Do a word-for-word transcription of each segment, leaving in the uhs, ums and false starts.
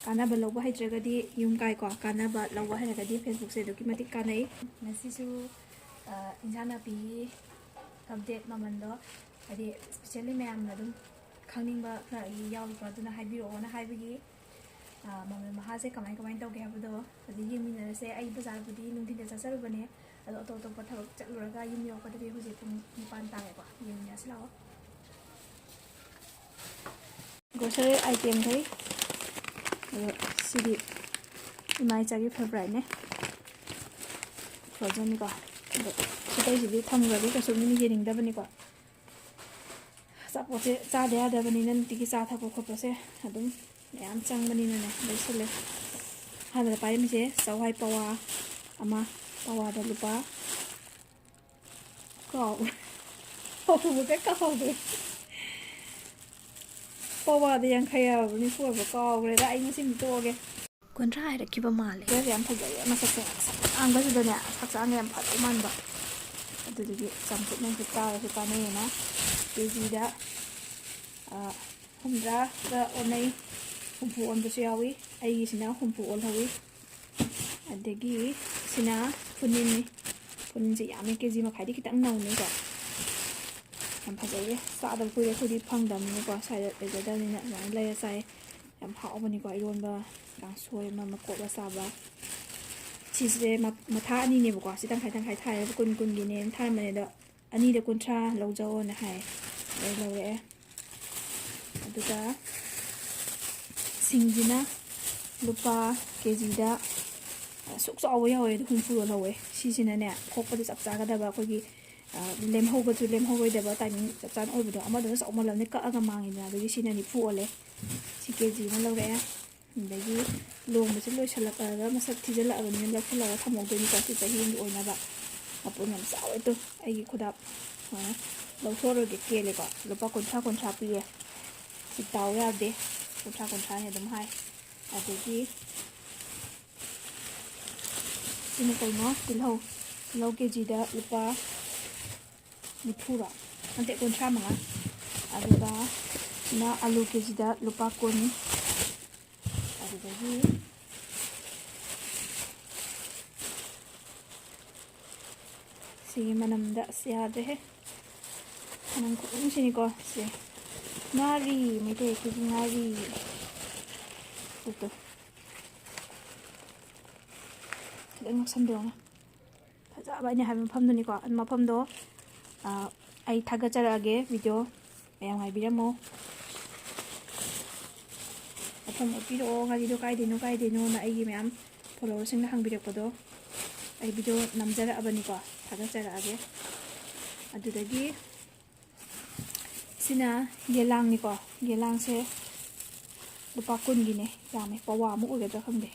ꯀꯥꯟꯅꯕ ꯂꯧꯕ ꯍꯩꯇ꯭ꯔꯒꯗꯤ ꯌꯨꯝ ꯀꯥꯏꯀꯣ, ꯀꯥꯟꯅꯕ ꯂꯧꯕ ꯍꯩꯔꯒꯗꯤ Facebookꯁꯦ ꯑꯗꯨꯛꯀꯤ ꯃꯇꯤꯛ ꯀꯥꯟꯅꯩ꯫ ꯉꯁꯤꯁꯨ, ꯑ, ꯏꯟꯖꯥꯡ ꯅꯥꯄꯤꯒꯤ update ꯃꯃꯜꯗꯣ, ꯍꯥꯏꯗꯤ specially ꯃꯌꯥꯝꯅ ꯑꯗꯨꯝ ꯈꯪꯅꯤꯡꯕ ꯈꯔ ꯌꯥꯎꯔꯤꯀꯣ, ꯑꯗꯨꯅ ꯍꯥꯏꯕꯤꯔꯛꯑꯣꯅ ꯍꯥꯏꯕꯒꯤ, ꯑ, ꯃꯃꯜ ꯃꯍꯥꯁꯦ ꯀꯃꯥꯏ ꯀꯃꯥꯏꯅ ꯇꯧꯒꯦ ꯍꯥꯏꯕꯗꯣ ꯍꯧꯖꯤꯛ ꯌꯦꯡꯃꯤꯟꯅꯔꯁꯦ꯫ ꯑꯩ ꯕꯖꯥꯔꯕꯨꯗꯤ ꯅꯨꯡꯊꯤꯟꯗ ꯆꯠꯆꯔꯨꯕꯅꯦ, ꯑꯗꯣ ꯑꯇꯣꯞ ꯑꯇꯣꯞꯄ ꯊꯕꯛ ꯆꯠꯂꯨꯔꯒ ꯌꯨꯝ ꯌꯧꯔꯛꯄꯗꯗꯤ ꯍꯧꯖꯤꯛ ꯄꯨꯡ ꯅꯤꯄꯥꯟ ꯇꯥꯔꯦꯀꯣ꯫ ꯌꯦꯡꯃꯤꯟꯅꯁꯤ ꯂꯥꯛꯑꯣ꯫ Grocery itemꯈꯩ꯫ ꯑꯗꯣ ꯁꯤꯗꯤ ꯏꯃꯥ ꯏꯆꯥꯒꯤ favouriteꯅꯦ, frozenꯀꯣ꯫ ꯑꯗꯣ ꯁꯤꯗꯩꯁꯤꯗꯤ ꯊꯝꯈ꯭ꯔꯗꯤ ꯀꯩꯁꯨ ꯃꯤꯅ ꯌꯦꯡꯅꯤꯡꯗꯕꯅꯤꯀꯣ꯫ ꯑꯆꯥꯄꯣꯠꯁꯦ ꯆꯥꯗ ꯌꯥꯗꯕꯅꯤꯅ ꯅꯨꯡꯇꯤꯒꯤ ꯆꯥ ꯊꯛꯄ ꯈꯣꯠꯄꯁꯦ ꯑꯗꯨꯝ ꯃꯌꯥꯝ ꯆꯪꯕꯅꯤꯅꯅꯦ ꯂꯩꯁꯜꯂꯦ꯫ ꯑꯍꯥꯟꯕꯗ ꯄꯥꯏꯔꯝꯃꯤꯁꯦ ꯆꯋꯥꯏ ꯄꯋꯥ ꯑꯃ, ꯄꯋꯥꯗ ꯂꯨꯄꯥ, ꯀꯥꯎ-, ꯍꯧꯕꯒ ꯀꯥꯎꯈ꯭ꯔꯦ꯫ ꯄꯋꯥꯗ ꯌꯥꯡꯈꯩ ꯍꯥꯏꯕ, ꯅꯤꯐꯨ ꯍꯥꯏꯕ ꯀꯥꯎꯈ꯭ꯔꯦꯗ꯫ ꯑꯩ ꯉꯁꯤꯗꯤ ꯇꯣꯛꯑꯒꯦ꯫ ꯀꯨꯟꯊ꯭ꯔꯥ ꯍꯥꯏꯔꯛꯈꯤꯕ ꯃꯥꯜꯂꯦ꯫ ꯁꯤꯁꯦ ꯌꯥꯝ ꯐꯖꯩꯌꯦ, ꯃꯁꯛꯁꯦ ꯉꯥꯡꯁꯪ ꯉꯥꯡꯕꯁꯤꯗꯅꯦ ꯍꯛꯆꯥꯡꯒ ꯌꯥꯝ ꯐꯗꯧ ꯃꯥꯟꯕ꯫ ꯑꯗꯨꯗꯨꯒꯤ ꯆꯝꯐꯨꯠ ꯅꯨꯡꯐꯨꯠ ꯆꯥꯔꯁꯨ ꯀꯥꯟꯅꯩꯌꯦꯅ ꯀꯦꯖꯤꯗ, ꯑ, ꯍꯨꯝꯗ꯭ꯔꯥꯒ ꯑꯣꯟꯅꯩ, ꯍꯨꯝꯐꯨ ꯑꯣꯟꯕꯁꯨ ꯌꯥꯎꯏ꯫ ꯑꯩꯒꯤꯁꯤꯅ ꯍꯨꯝꯐꯨ ꯑꯣꯜꯍꯧꯏ꯫ ꯑꯗꯒꯤ ꯁꯤꯅ ꯐꯨꯅꯤꯟꯅꯤ꯫ ꯐꯨꯅꯤꯟꯁꯦ ꯌꯥꯝꯃꯦ, ꯀꯦꯖꯤ ꯃꯈꯥꯏꯗꯤ ꯈꯤꯇꯪ ꯅꯧꯅꯤꯀꯣ꯫ ꯌꯥꯝ ꯐꯖꯩꯌꯦ, ꯆꯥꯗꯕ ꯀꯨꯏꯔꯦ, ꯑꯩꯈꯣꯏꯗꯤ ꯐꯪꯗꯕꯅꯤꯅꯀꯣ, ꯁ꯭ꯋꯥꯏꯗ ꯂꯩꯖꯗꯕꯅꯤꯅ ꯑꯗꯨꯃꯥꯏꯅ ꯂꯩꯔ ꯆꯥꯏ꯫ ꯌꯥꯝ ꯍꯥꯎꯕꯅꯤꯀꯣ ꯏꯔꯣꯟꯕ, ꯀꯥꯡꯁꯣꯏ ꯑꯃ, ꯑꯃ ꯀꯣꯠꯂ ꯆꯥꯕ꯫ ꯁꯤꯁꯦ ꯃ-, ꯃꯊꯥ ꯑꯅꯤꯅꯦꯕꯀꯣ, ꯁꯤ ꯇꯪꯈꯥꯏ ꯇꯪꯈꯥꯏ ꯊꯥꯏꯌꯦꯕ, ꯀꯨꯟ ꯀꯨꯟꯒꯤꯅꯦꯅ ꯊꯥꯔꯝꯕꯅꯦ, ꯑꯗꯣ ꯑꯅꯤꯗ ꯀꯨꯟꯊ꯭ꯔꯥ ꯂꯧꯖꯧꯅ ꯍꯥꯏ, ꯑꯗꯩ ꯂꯧꯔꯛꯑꯦ꯫ ꯑꯗꯨꯒ ꯁꯤꯡꯁꯤꯅ ꯂꯨꯄꯥ ꯀꯦꯖꯤꯗ ꯑꯁꯨꯛ ꯆꯥꯎꯕ ꯌꯥꯎꯋꯦ, ꯑꯗꯨ ꯍꯨꯝꯐꯨ ꯌꯣꯜꯍꯧꯋꯦ꯫ ꯁꯤꯁꯤꯅꯅꯦ ꯈꯣꯛꯄꯗ ꯆꯞ ꯆꯥꯒꯗꯕ, ꯑꯩꯈꯣꯏꯒꯤ, ꯑ, ꯂꯦꯝꯍꯧꯕꯁꯨ ꯂꯦꯝꯍꯧꯔꯣꯏꯗꯕ timing ꯆꯞ ꯆꯥꯅ ꯑꯣꯏꯕꯗꯣ꯫ ꯑꯃꯗꯨꯅ ꯆꯥꯎꯃꯜꯂꯕꯅꯤꯅ ꯀꯛꯑꯒ ꯃꯥꯡꯉꯤꯗꯅ, ꯑꯗꯨꯒꯤ ꯁꯤꯅ ꯅꯤꯐꯨ ꯑꯣꯜꯂꯦ꯫ ꯁꯤ ꯀꯦꯖꯤ ꯑꯃ ꯂꯧꯔꯛꯑꯦ꯫ ꯑꯗꯒꯤ ꯂꯣꯡꯕꯁꯦ ꯂꯣꯏꯁꯤꯜꯂꯛꯑꯒ ꯃꯁꯛ ꯊꯤꯖꯤꯜꯂꯛꯑꯕꯅꯤꯅ ꯂꯧꯁꯤꯜꯂꯒ ꯊꯝꯍꯧꯗꯣꯏꯅꯤꯀꯣ, ꯁꯤ ꯆꯍꯤ ꯑꯃꯒꯤ ꯑꯣꯏꯅꯕ꯫ ꯃꯄꯨꯟ ꯌꯥꯝ ꯆꯥꯎꯋꯦ꯫ ꯇꯨ, ꯑꯩꯒꯤ ꯈꯨꯗꯥꯞ ꯁꯨꯃꯥꯏꯅ ꯂꯧꯊꯣꯛꯑꯔꯣꯏꯒꯦ, ꯀꯦꯜꯂꯦꯀꯣ꯫ ꯂꯨꯄꯥ ꯀꯨꯟꯊ꯭ꯔꯥ ꯀꯨꯟꯊ꯭ꯔꯥ ꯄꯤꯌꯦ꯫ ꯁꯤ ꯗꯥꯎ ꯌꯥꯗꯦ, ꯀꯨꯟꯊ꯭ꯔꯥ ꯀꯨꯟꯊ꯭ꯔꯥꯅꯦ ꯑꯗꯨꯝ ꯍꯥꯏ꯫ ꯑꯗꯒꯤ ꯁꯤꯅ ꯀꯩꯅꯣ? ꯇꯤꯜꯍꯧ꯫ ꯇꯤꯜꯍꯧ ꯀꯦꯖꯤꯗ ꯂꯨꯄꯥ ꯅꯤꯐꯨꯔꯣ? ꯅꯠꯇꯦ, ꯀꯨꯟꯊ꯭ꯔꯥ ꯃꯉꯥ꯫ ꯑꯗꯨꯒ ꯁꯤꯅ ꯑꯂꯨ ꯀꯦꯖꯤꯗ ꯂꯨꯄꯥ ꯀꯨꯟ꯫ ꯑꯗꯨꯒ ꯑꯗꯒꯤ ꯁꯤꯒꯤ ꯃꯅꯝꯗ ꯑꯁ ꯌꯥꯗ꯭ꯔꯦꯍꯦ꯫ ꯃꯅꯝ ꯈꯨꯅꯨꯡꯁꯤꯅꯤꯀꯣ ꯁꯦ꯫ ꯉꯥꯔꯤ, ꯃꯩꯇꯩ ꯑꯩꯈꯣꯏꯒꯤ ꯉꯥꯔꯤ꯫ ꯎꯇꯣ꯫ ꯈꯤꯇꯪ ꯅꯛꯁꯟꯕꯤꯔꯣꯅꯦ꯫ ꯐꯖꯕ ꯑꯩꯅ ꯍꯥꯏꯕ ꯃꯐꯝꯗꯨꯅꯤꯀꯣ꯫ ꯑꯗꯨ ꯃꯐꯝꯗꯣ, ꯑ, ꯑꯩ ꯊꯥꯒꯠꯆꯔꯛꯑꯒꯦ video꯫ ꯃꯌꯥꯝ ꯉꯥꯏꯕꯤꯔꯝꯃꯣ꯫ ꯃꯐꯝ ꯎꯠꯄꯤꯔꯛꯑꯣ, ꯉꯥꯔꯤꯗꯣ ꯀꯥꯏꯗꯩꯅꯣ, ꯀꯥꯏꯗꯩꯅꯣꯅ ꯑꯩꯒꯤ ꯃꯌꯥꯝ followerꯁꯤꯡꯅ ꯍꯪꯕꯤꯔꯛꯄꯗꯣ꯫ ꯑꯩ video ꯅꯝꯖꯔꯛꯑꯕꯅꯤꯀꯣ, ꯊꯥꯒꯠꯆꯔꯛꯑꯒꯦ꯫ ꯑꯗꯨꯗꯒꯤ ꯁꯤꯅ ꯌꯦꯂꯥꯡꯅꯤꯀꯣ꯫ ꯌꯦꯂꯥꯡꯁꯦ ꯂꯨꯄꯥ ꯀꯨꯟꯒꯤꯅꯦ, ꯌꯥꯝꯃꯦ, ꯄꯋꯥ ꯑꯃ ꯑꯣꯏꯒꯗ꯭ꯔꯥ ꯈꯪꯗꯦ꯫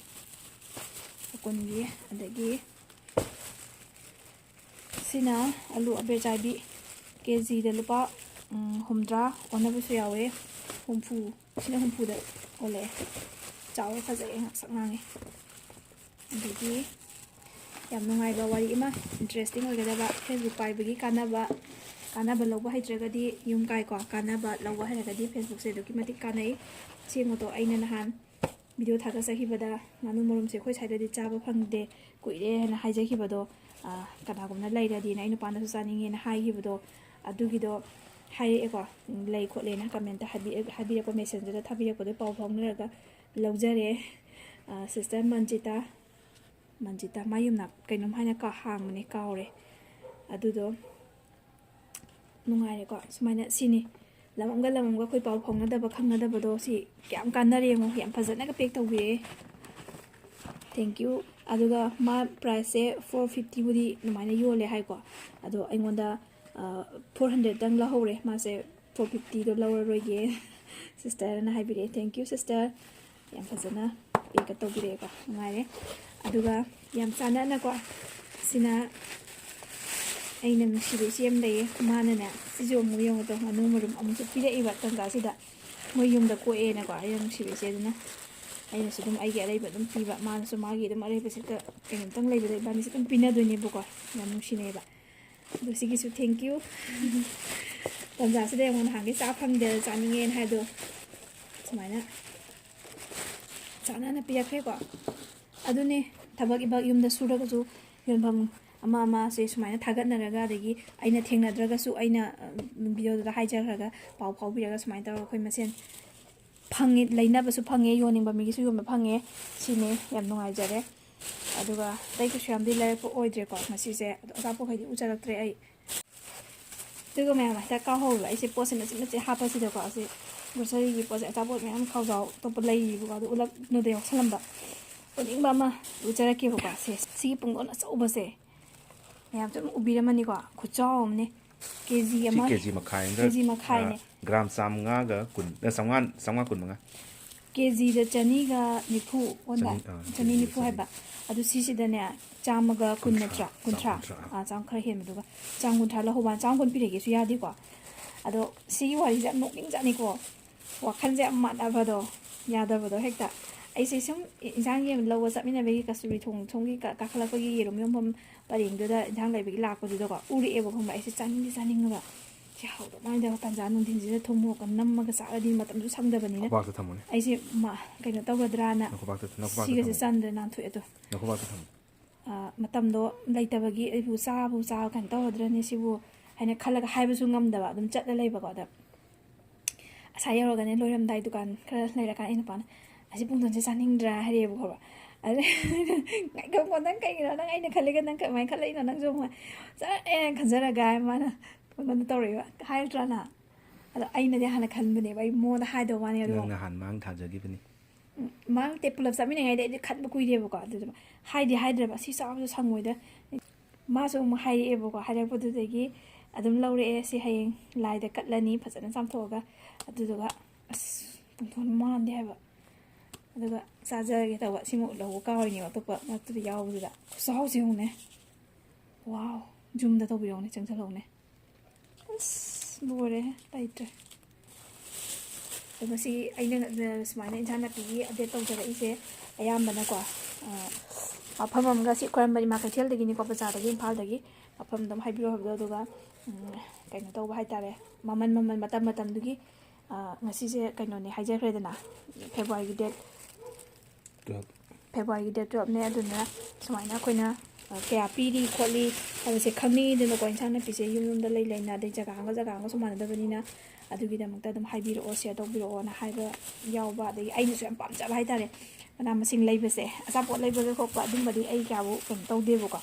ꯀꯨꯟꯒꯤ꯫ ꯑꯗꯒꯤ ꯁꯤꯅ ꯑꯂꯨ ꯑꯕꯦꯔ ꯆꯥꯏꯕꯤ, KGꯗ ꯂꯨꯄꯥ, ꯎꯝ, ꯍꯨꯝꯗ꯭ꯔꯥ ꯑꯣꯟꯅꯕꯁꯨ ꯌꯥꯎꯋꯦ, ꯍꯨꯝꯐꯨ, ꯁꯤꯅ ꯍꯨꯝꯐꯨꯗ ꯑꯣꯜꯂꯛꯑꯦ꯫ ꯆꯥꯎꯋꯦ, ꯐꯖꯩꯌꯦ, ꯉꯥꯛꯁꯛ ꯉꯥꯡꯉꯦ꯫ ꯑꯗꯒꯤ ꯌꯥꯝ ꯅꯨꯡꯉꯥꯏꯕ ꯋꯥꯔꯤ ꯑꯃ, interesting ꯑꯣꯏꯒꯗꯕ, Facebook ꯄꯥꯏꯕꯒꯤ ꯀꯥꯟꯅꯕ, ꯀꯥꯟꯅꯕ ꯂꯧꯕ ꯍꯩꯇ꯭ꯔꯒꯗꯤ ꯌꯨꯝ ꯀꯥꯏꯀꯣ, ꯀꯥꯟꯅꯕ ꯂꯧꯕ ꯍꯩꯔꯒꯗꯤ Facebookꯁꯦ ꯑꯗꯨꯛꯀꯤ ꯃꯇꯤꯛ ꯀꯥꯟꯅꯩ꯫ ꯁꯤ ꯌꯦꯡꯉꯨꯇꯣ, ꯑꯩꯅ ꯅꯍꯥꯟ video ꯊꯥꯒꯠꯆꯈꯤꯕꯗ ꯉꯥꯅꯨ ꯃꯔꯨꯝꯁꯦ ꯑꯩꯈꯣꯏ ꯁ꯭ꯋꯥꯏꯗꯗꯤ ꯆꯥꯕ ꯐꯪꯗꯦ, ꯀꯨꯏꯔꯦ ꯍꯥꯏꯅ ꯍꯥꯏꯖꯈꯤꯕꯗꯣ, ꯑ, ꯀꯅꯥꯒꯨꯝꯕꯅ ꯂꯩꯔꯗꯤꯅ ꯑꯩ ꯅꯨꯄꯥꯅꯁꯨ ꯆꯥꯅꯤꯡꯉꯦꯅ ꯍꯥꯏꯈꯤꯕꯗꯣ, ꯑꯗꯨꯒꯤꯗꯣ ꯍꯥꯏꯔꯛꯑꯦꯀꯣ, ꯂꯩ ꯈꯣꯠꯂꯦꯅ commentꯇ ꯍꯥꯏꯕꯤ-, ꯍꯥꯏꯕꯤꯔꯛꯄ, Messengerꯗ ꯊꯥꯕꯤꯔꯛꯄꯗꯣ ꯄꯥꯎ ꯐꯥꯎꯅꯔꯒ ꯂꯧꯖꯔꯦ꯫ ꯑ, sister ꯃꯟꯖꯤꯇꯥ, ꯃꯟꯖꯤꯇꯥ, ꯃꯥ ꯌꯨꯝꯅꯥꯛ ꯀꯩꯅꯣꯝ ꯍꯥꯏꯅ ꯀꯥ-, ꯍꯥꯡꯕꯅꯦ, ꯀꯥꯎꯔꯦ꯫ ꯑꯗꯨꯗꯣ ꯅꯨꯡꯉꯥꯏꯔꯦꯀꯣ꯫ ꯁꯨꯃꯥꯏꯅ ꯁꯤꯅꯤ꯫ ꯂꯝ ꯑꯃꯒ ꯂꯝ ꯑꯃꯒ ꯑꯩꯈꯣꯏ ꯄꯥꯎ ꯐꯥꯎꯅꯗꯕ, ꯈꯪꯅꯗꯕꯗꯣ ꯁꯤ ꯀꯌꯥꯝ ꯀꯥꯟꯅꯔꯦ ꯌꯦꯡꯉꯣ꯫ ꯌꯥꯝ ꯐꯖꯅꯒ pack ꯇꯧꯕꯤꯔꯛꯑꯦ꯫ Thank you꯫ ꯑꯗꯨꯒ ꯃꯥ priceꯁꯦ four fiftyꯕꯨꯗꯤ ꯑꯗꯨꯃꯥꯏꯅ ꯌꯣꯜꯂꯦ ꯍꯥꯏꯀꯣ꯫ ꯑꯗꯣ ꯑꯩꯉꯣꯟꯗ, ꯑ, four hundredꯇꯪ ꯂꯧꯍꯧꯔꯦ꯫ ꯃꯥꯁꯦ four fiftyꯗꯣ ꯂꯧꯔꯔꯣꯏꯒꯦ sisterꯅ ꯍꯥꯏꯕꯤꯔꯛꯑꯦ꯫ Thank you sister꯫ ꯌꯥꯝ ꯐꯖꯅ packꯀ ꯇꯧꯕꯤꯔꯛꯑꯦꯀꯣ, ꯅꯨꯡꯉꯥꯏꯔꯦ꯫ ꯑꯗꯨꯒ ꯌꯥꯝ ꯆꯥꯟꯅꯅꯀꯣ, ꯁꯤꯅ ꯑꯩꯅ ꯅꯨꯡꯁꯤꯕ ꯏꯆꯦ ꯑꯃ ꯂꯩꯌꯦ, ꯃꯥꯅꯅꯦ, ꯁꯤꯁꯨ ꯑꯃꯨꯛ ꯌꯦꯡꯉꯨ ꯇꯣ, ꯉꯥꯅꯨ ꯃꯔꯨꯝ ꯑꯃꯨꯛꯁꯨ ꯄꯤꯔꯛꯏꯕ ꯇꯟꯖꯥꯁꯤꯗ꯫ ꯃꯣꯏ ꯌꯨꯝꯗ ꯀꯣꯛꯑꯦꯅꯀꯣ, ꯑꯩꯅ ꯅꯨꯡꯁꯤꯕ ꯏꯆꯦꯗꯨꯅ꯫ ꯑꯩꯅꯁꯨ ꯑꯗꯨꯝ ꯑꯩꯒꯤ ꯑꯔꯩꯕ ꯑꯗꯨꯝ ꯄꯤꯕ, ꯃꯥꯅꯁꯨ ꯃꯥꯒꯤ ꯑꯗꯨꯝ ꯑꯔꯩꯕꯁꯤꯗ ꯀꯩꯅꯣꯝꯇꯪ ꯂꯩꯕꯗ ꯏꯕꯥꯅꯤꯁꯦ ꯑꯗꯨꯝ ꯄꯤꯅꯗꯣꯏꯅꯦꯕꯀꯣ, ꯌꯥꯝ ꯅꯨꯡꯁꯤꯅꯩꯌꯦꯕ꯫ ꯑꯗꯨ ꯁꯤꯒꯤꯁꯨ thank you꯫ ꯇꯟꯖꯥꯁꯤꯗ ꯌꯦꯡꯉꯣ, ꯅꯍꯥꯟꯒꯩ ꯆꯥ ꯐꯪꯗꯦ, ꯆꯥꯅꯤꯡꯉꯦꯅ ꯍꯥꯏꯗꯣ ꯁꯨꯃꯥꯏꯅ ꯆꯥꯟꯅꯅ ꯄꯤꯔꯛꯈ꯭ꯔꯦꯀꯣ꯫ ꯑꯗꯨꯅꯦ, ꯊꯕꯛ ꯏꯕꯛ ꯌꯨꯝꯗ ꯁꯨꯔꯒꯁꯨ ꯌꯣꯟꯐꯝ ꯑꯃ ꯑꯃꯁꯦ ꯁꯨꯃꯥꯏꯅ ꯊꯥꯒꯠꯅꯔꯒ, ꯑꯗꯒꯤ ꯑꯩꯅ ꯊꯦꯡꯅꯗ꯭ꯔꯒꯁꯨ ꯑꯩꯅ, ꯎꯝ, ꯚꯤꯗꯤꯑꯣꯗꯨꯗ ꯍꯥꯏꯖꯈ꯭ꯔꯒ ꯄꯥꯎ ꯐꯥꯎꯕꯤꯔꯒ ꯁꯨꯃꯥꯏꯅ ꯇꯧꯔꯒ ꯑꯩꯈꯣꯏ ꯃꯁꯦꯟ ꯐꯪꯉꯤ, ꯂꯩꯅꯕꯁꯨ ꯐꯪꯉꯦ, ꯌꯣꯟꯅꯤꯡꯕ ꯃꯤꯒꯤꯁꯨ ꯌꯣꯟꯕ ꯐꯪꯉꯦ꯫ ꯁꯤꯅꯤ, ꯌꯥꯝ ꯅꯨꯡꯉꯥꯏꯖꯔꯦ꯫ ꯑꯗꯨꯒ ꯑꯇꯩ ꯀꯩꯁꯨ ꯌꯥꯝꯗꯤ ꯂꯩꯔꯛꯄ ꯑꯣꯏꯗ꯭ꯔꯦꯀꯣ ꯉꯁꯤꯁꯦ꯫ ꯑꯗꯣ ꯑꯆꯥꯄꯣꯠꯈꯩꯗꯤ ꯎꯖꯔꯛꯇ꯭ꯔꯦ ꯑꯩ꯫ ꯑꯗꯨꯒ ꯃꯌꯥꯝ ꯍꯦꯛꯇ ꯀꯥꯎꯍꯧꯕ, ꯑꯩꯁꯦ ꯄꯣꯠꯁꯦ ꯃꯆꯦꯠ ꯃꯆꯦꯠ ꯍꯥꯞꯄꯁꯤꯗꯀꯣ, ꯑꯁꯤ ꯒ꯭ꯔꯣꯁꯔꯤꯒꯤ ꯄꯣꯠꯁꯦ, ꯑꯆꯥꯄꯣꯠ ꯃꯌꯥꯝ, ꯈꯥꯎꯖꯥꯎ ꯑꯇꯣꯞꯄ ꯂꯩꯔꯤꯕꯀꯣ, ꯑꯗꯨ ꯎꯠꯂꯛꯅꯨꯗ ꯌꯥꯎꯁꯜꯂꯝꯕ꯫ ꯎꯠꯅꯤꯡꯕ ꯑꯃ ꯎꯠꯆꯔꯛꯀꯦꯕꯀꯣ꯫ ꯁꯦ, ꯁꯤꯒꯤ ꯄꯨꯡꯗꯣꯟ ꯑꯆꯧꯕꯁꯦ ꯃꯌꯥꯝꯁꯨ ꯑꯗꯨꯝ ꯎꯕꯤꯔꯝꯃꯅꯤꯀꯣ, ꯈꯨꯆꯥꯎ ꯑꯃꯅꯤ꯫ ꯀꯦ ꯖꯤ ꯁꯤ ꯑꯃ, ꯀꯦ ꯖꯤ ꯃꯈꯥꯏ ꯑꯃꯒ, ꯀꯦ ꯖꯤ ꯃꯈꯥꯏꯅꯦ꯫ ꯑ, ꯒ꯭ꯔꯥꯝ ꯆꯥꯝꯃꯉꯥꯒ ꯀꯨꯟ, ꯑ, ꯆꯥꯝꯃꯉꯥ, ꯆꯥꯝꯃꯉꯥ ꯀꯨꯟꯃꯉꯥ꯫ ꯀꯦ ꯖꯤꯗ ꯆꯅꯤꯒ ꯅꯤꯐꯨ ꯑꯣꯟꯕ? ꯆꯅꯤ, ꯑꯥ, ꯆꯅꯤ ꯅꯤꯐꯨ ꯀꯦ ꯖꯤꯗ ꯍꯥꯏꯕ꯫ ꯑꯗꯨ ꯁꯤꯁꯤꯗꯅꯦ, ꯆꯥꯝꯃꯒ ꯀꯨꯟ ꯀꯨꯟꯊ꯭ꯔꯥ, ꯅꯠꯇ꯭ꯔꯥ? ꯆꯥꯝ ꯀꯨꯟꯊ꯭ꯔꯥ꯫ ꯀꯨꯟꯊ꯭ꯔꯥ꯫ ꯑꯥ, ꯆꯥꯝ ꯈꯔ ꯍꯦꯟꯕꯗꯨꯒ꯫ ꯆꯥꯝ ꯀꯨꯟꯊ꯭ꯔꯥ ꯂꯧꯍꯧꯕ, ꯆꯥꯝ ꯀꯨꯟ ꯄꯤꯔꯒꯦꯁꯨ ꯌꯥꯗꯦꯀꯣ꯫ ꯑꯗꯣ ꯁꯤꯒꯤ ꯋꯥꯔꯤꯁꯦ ꯌꯥꯝ ꯅꯣꯛꯅꯤꯡꯖꯥꯠꯅꯤꯀꯣ꯫ ꯋꯥꯈꯜꯁꯦ ꯌꯥꯝ ꯃꯥꯟꯅꯕꯗꯣ, ꯌꯥꯗꯕꯗꯣ ꯍꯦꯛꯇ꯫ ꯑꯩꯁꯦ ꯁꯨꯝ ꯏꯟꯁꯥꯡ ꯌꯦꯟ ꯂꯧꯕ ꯆꯠꯃꯤꯟꯅꯕꯒꯤ ꯀꯁꯇꯨꯔꯤ ꯊꯣꯡ, ꯊꯣꯡꯒꯤ ꯀ-, ꯀꯥꯈꯠꯂꯛꯄꯒꯤ ꯌꯦꯔꯨꯝ ꯌꯣꯟꯐꯝ ꯄꯔꯦꯡꯗꯨꯗ ꯏꯟꯁꯥꯡ ꯂꯩꯕꯒꯤ ꯂꯥꯛꯄꯗꯨꯗꯀꯣ, ꯎꯔꯛꯑꯦꯕ, ꯈꯪꯕ꯭ꯔꯥ? ꯑꯩꯁꯦ ꯆꯥꯅꯤꯡꯗꯤ ꯆꯥꯅꯤꯡꯉꯒ, ꯁꯤ ꯍꯥꯎꯗꯧ ꯃꯥꯟꯗꯕ ꯇꯟꯖꯥ, ꯅꯨꯡꯊꯤꯟꯁꯤꯗ ꯊꯨꯝ ꯃꯣꯔꯣꯛꯀ ꯅꯝꯃꯒ ꯆꯥꯔꯗꯤ ꯃꯇꯝꯁꯨ ꯁꯪꯗꯕꯅꯤꯅ꯫ ꯈꯨꯕꯥꯛꯇ ꯊꯝꯃꯨꯅꯦ꯫ ꯑꯩꯁꯦ ꯃꯥ-, ꯀꯩꯅꯣ ꯇꯧꯒꯗ꯭ꯔꯥꯅ ꯅꯈꯨꯕꯥꯛꯇ, ꯅꯈꯨꯕꯥꯛꯇ ꯁꯤꯒꯁꯦ ꯊꯝꯃꯨ꯫ ꯆꯟꯗ꯭ꯔꯦ, ꯅꯥꯟꯊꯣꯛꯑꯦ ꯑꯗꯣ꯫ ꯅꯈꯨꯕꯥꯛꯇ ꯊꯝꯃꯨ꯫ ꯑ, ꯃꯇꯝꯗꯣ ꯂꯩꯇꯕꯒꯤ ꯑꯩꯕꯨ ꯆꯥꯕꯨ ꯆꯥ-, ꯀꯩꯅꯣ ꯇꯧꯔꯗ꯭ꯔꯅꯦ ꯁꯤꯕꯨ ꯍꯥꯏꯅ ꯈꯜꯂꯒ ꯍꯥꯏꯕꯁꯨ ꯉꯝꯗꯕ, ꯑꯗꯨꯝ ꯆꯠꯂ ꯂꯩꯕꯀꯣ꯫ ꯑꯗ ꯑꯁꯥ ꯌꯧꯔꯒꯅꯦ, ꯂꯣꯏꯔꯝꯗꯥꯏ ꯗꯨꯀꯥꯟ ꯈꯔ ꯂꯩꯔꯀꯥꯟꯗ ꯑꯩ ꯅꯨꯄꯥꯅ, "ꯑꯁꯤ ꯄꯨꯡꯗꯣꯟꯁꯦ ꯆꯥꯅꯤꯡꯗ꯭ꯔꯥ?" ꯍꯥꯏꯔꯛꯑꯦꯕ, ꯈꯪꯕ꯭ꯔꯥ? ꯑꯗ "ꯉꯥꯏꯈꯣꯀꯣ, ꯅꯪ ꯀꯩꯒꯤꯅꯣ? ꯅꯪ ꯑꯩꯅ ꯈꯜꯂꯤꯒ ꯅꯪ ꯀꯃꯥꯏꯅ ꯈꯜꯂꯛꯏꯅꯣ? ꯅꯪꯁꯨ ꯑꯃꯨꯛ ꯆꯠꯂꯦꯅ ꯈꯟꯖꯔꯒ" ꯍꯥꯏ ꯃꯥꯅ ꯑꯩꯉꯣꯟꯗ ꯇꯧꯔꯛꯏꯕ, ꯍꯥꯏꯔꯛꯇ꯭ꯔꯥ ꯅꯪ? ꯑꯗꯣ ꯑꯩꯅꯗꯤ ꯍꯥꯟꯅ ꯈꯟꯕꯅꯦꯕ, ꯑꯩ ꯃꯉꯣꯟꯗ ꯍꯥꯏꯗꯕ ꯋꯥꯅꯦ꯫ ꯑꯗꯨꯒ ꯅꯪꯅ ꯍꯥꯟ ꯃꯥꯡ ꯊꯥꯖꯈꯤꯕꯅꯤ꯫ ꯎꯝ, ꯃꯥꯡ ꯇꯦ ꯄꯨꯂꯞ ꯆꯠꯃꯤꯟꯅꯉꯩꯗ ꯑꯩꯗꯤ ꯈꯟꯕ ꯀꯨꯏꯔꯦꯕꯀꯣ꯫ ꯑꯗꯨꯗ ꯍꯥꯏꯗꯤ ꯍꯥꯏꯗ꯭ꯔꯕ, "ꯁꯤ ꯆꯥꯕꯁꯨ ꯁꯪꯉꯣꯏꯗ"꯫ ꯃꯥꯁꯨ ꯑꯃꯨꯛ ꯍꯥꯏꯔꯛꯑꯦꯕꯀꯣ꯫ ꯍꯥꯏꯔꯛꯄꯗꯨꯗꯒꯤ ꯑꯗꯨꯝ ꯂꯧꯔꯛꯑꯦ꯫ ꯁꯤ ꯍꯌꯦꯡ ꯂꯥꯏꯗ ꯀꯠꯂꯅꯤ ꯐꯖꯅ ꯆꯥꯝꯊꯣꯛꯑꯒ꯫ ꯑꯗꯨꯗꯨꯒ ꯑꯁ, ꯄꯨꯡꯗꯣꯟ ꯃꯥꯟꯗꯦ ꯍꯥꯏꯕ꯫ ꯑꯗꯨꯒ ꯆꯥꯖꯔꯒꯦ ꯇꯧꯕ꯫ ꯁꯤꯃꯨꯛ ꯂꯧꯕ ꯀꯥꯎꯔꯤꯅꯦꯕ, ꯑꯇꯣꯞꯄ ꯃꯔꯛꯇꯨꯗ ꯌꯥꯎꯕꯗꯨꯗ꯫ ꯈꯨꯆꯥꯎꯁꯦ ꯌꯦꯡꯉꯨꯅꯦ꯫ ꯋꯥꯎ! ꯖꯨꯝꯗ ꯇꯧꯕꯤꯔꯛꯎꯅꯦ, ꯆꯪꯁꯜꯂꯛꯎꯅꯦ꯫ ꯑꯁ, ꯂꯣꯏꯔꯦ, ꯂꯩꯇ꯭ꯔꯦ꯫ ꯑꯗꯣ ꯉꯁꯤ ꯑꯩꯅ, ꯑ, ꯁꯨꯃꯥꯏꯅ ꯏꯟꯁꯥꯡ ꯅꯥꯄꯤꯒꯤ update ꯇꯧꯖꯔꯛꯏꯁꯦ ꯑꯌꯥꯝꯕꯅꯀꯣ, ꯑ, ꯃꯐꯝ ꯑꯃꯒ, ꯁꯤ ꯈ꯭ꯋꯥꯏꯔꯝꯕꯟ ꯏꯃꯥ ꯀꯩꯊꯦꯜꯗꯒꯤꯅꯤꯀꯣ, ꯕꯖꯥꯔꯗꯒꯤ, ꯏꯝꯐꯥꯜꯗꯒꯤ꯫ ꯃꯐꯝ ꯑꯗꯨꯝ ꯍꯥꯏꯕꯤꯌꯣ ꯍꯥꯏꯕꯗꯣ꯫ ꯑꯗꯨꯒ, ꯎꯝ, ꯀꯩꯅꯣ ꯇꯧꯕ ꯍꯥꯏꯇꯥꯔꯦ, ꯃꯃꯜ, ꯃꯃꯜ ꯃꯇꯝ ꯃꯇꯝꯗꯨꯒꯤ, ꯑ, ꯉꯁꯤꯁꯦ ꯀꯩꯅꯣꯅꯦ ꯍꯥꯏꯖꯈ꯭ꯔꯦꯗꯅ, February ꯗꯦꯠ February-ꯒꯤ date twelve-ꯅꯦ꯫ ꯑꯗꯨꯅ ꯁꯨꯃꯥꯏꯅ ꯑꯩꯈꯣꯏꯅ, ꯑ, ꯀꯌꯥ ꯄꯤꯔꯤ ꯈꯣꯠꯂꯤ ꯍꯥꯏꯕꯁꯦ ꯈꯪꯅꯤꯡꯉꯤꯗꯅꯀꯣ, ꯏꯟꯁꯥꯡ ꯅꯥꯄꯤꯁꯦ ꯌꯨꯝ ꯌꯨꯝꯗ ꯂꯩ ꯂꯩꯅ, ꯑꯗꯩ ꯖꯒꯥ ꯑꯃꯒ ꯖꯒꯥ ꯑꯃꯒꯁꯨ ꯃꯥꯟꯅꯗꯕꯅꯤꯅ꯫ ꯑꯗꯨꯒꯤꯗꯃꯛꯇ ꯑꯗꯨꯝ ꯍꯥꯏꯕꯤꯔꯛꯑꯣ, share ꯇꯧꯕꯤꯔꯛꯑꯣꯅ ꯍꯥꯏꯕ ꯌꯥꯎꯕ, ꯑꯗꯒꯤ ꯑꯩꯅꯁꯨ ꯌꯥꯝ ꯄꯥꯝꯖꯕ ꯍꯥꯏꯇꯥꯔꯦ, ꯃꯅꯥ ꯃꯁꯤꯡ ꯂꯩꯕꯁꯦ꯫ ꯑꯆꯥꯄꯣꯠ ꯂꯩꯕꯒ ꯈꯣꯠꯄ ꯑꯗꯨꯝꯕꯗꯤ ꯑꯩ ꯀꯌꯥꯕꯨ ꯀꯩꯅꯣ ꯇꯧꯗꯦꯕꯀꯣ꯫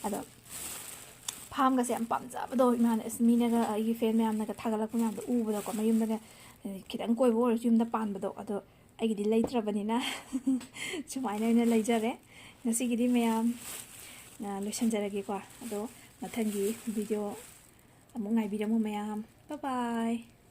ꯑꯗꯣ farm-ꯒꯁꯦ ꯌꯥꯝ ꯄꯥꯝꯖꯕꯗꯣ, ꯏꯃꯥꯅ, ꯑꯁ, ꯃꯤꯅꯒ, ꯑꯩꯒꯤ fan ꯃꯌꯥꯝꯅꯒ ꯊꯥꯒꯠꯂꯛꯄ ꯃꯌꯥꯝꯗꯣ ꯎꯕꯗꯀꯣ, ꯃꯌꯨꯝꯗꯒ, ꯑ, ꯈꯤꯇꯪ ꯀꯣꯏꯕ ꯑꯣꯏꯔꯁꯨ ꯌꯨꯝꯗ ꯄꯥꯟꯕꯗꯣ, ꯑꯗꯣ ꯑꯩꯒꯤꯗꯤ ꯂꯩꯇ꯭ꯔꯕꯅꯤꯅ ꯁꯨꯃꯥꯏꯅ ꯑꯣꯏꯅ ꯂꯩꯖꯔꯦ꯫ ꯉꯁꯤꯒꯤꯗꯤ ꯃꯌꯥꯝ, ꯑ, ꯂꯣꯏꯁꯤꯟꯖꯔꯒꯦꯀꯣ꯫ ꯑꯗꯣ ꯃꯊꯪꯒꯤ video ꯑꯃꯨꯛ ꯉꯥꯏꯕꯤꯔꯝꯃꯨ ꯃꯌꯥꯝ꯫ Bye bye꯫